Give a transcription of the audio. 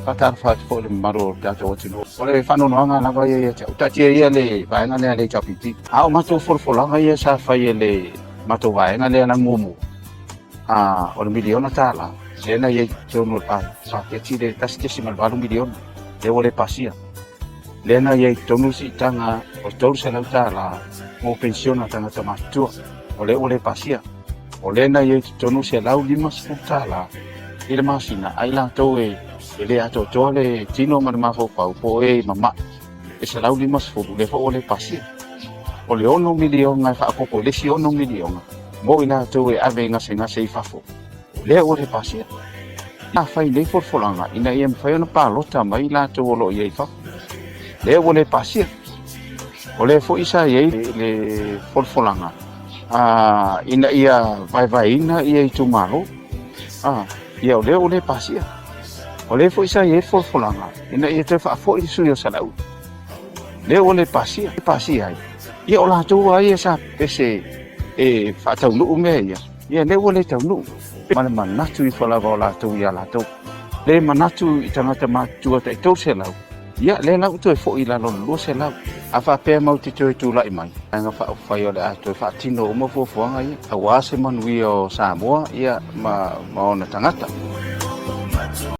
Faatalofa atu foi i le mamalu o le tatou atunuu. O le faanoanoaga lava ia ia te au, taatia ia le vaega lea a le HRPP. A o matou folafolaga ia sa fai e le matou vaega lea na muamua, a, o le miliona tala lea na i ai i totonu o le paketi le $1.8 miliona lea ua le pasia. Lea na i ai i totonu le siitaga o le $300 mo penisiona a tagata matutua, o lea ua le pasia. O lea na i ai i totonu $150 i le masina a i latou e le atoatoa le tino ma le mafaufau po o e mama'i, e $150 lea foi ua le pasia. O le $6 miliona e faaopoopo i le isi $6 miliona mo i latou e ave i gasegase i fafo, lea ua le pasia. A fai nei folafolaga ina ia mafai ona palota mai i latou o lo o i ai i fafo, lea ua le pasia. O lea foi sa i ai le folafolaga ina ia vaevaeina ia itumalo, ia o lea ua le pasia. O lea foi sa i ai le folafolaga ina ia toe faafoi le sui o Salaua, lea ua le pasia. Pasia ai, ia o latou lava ia sa pese e faataunuu mea ia, ia lea ua le taunuu. Ma le manatu ifo lava o latou ia latou. Le manatu i tagata matutua tai 300, ia lea la ua toe foi i lalo o le 200. A faapea matou te toe tulai mai, Vaega Faaupufai o le a toe faatino uma fuafuaga ia, aua se manuia o Samoa ia ma ona tagata.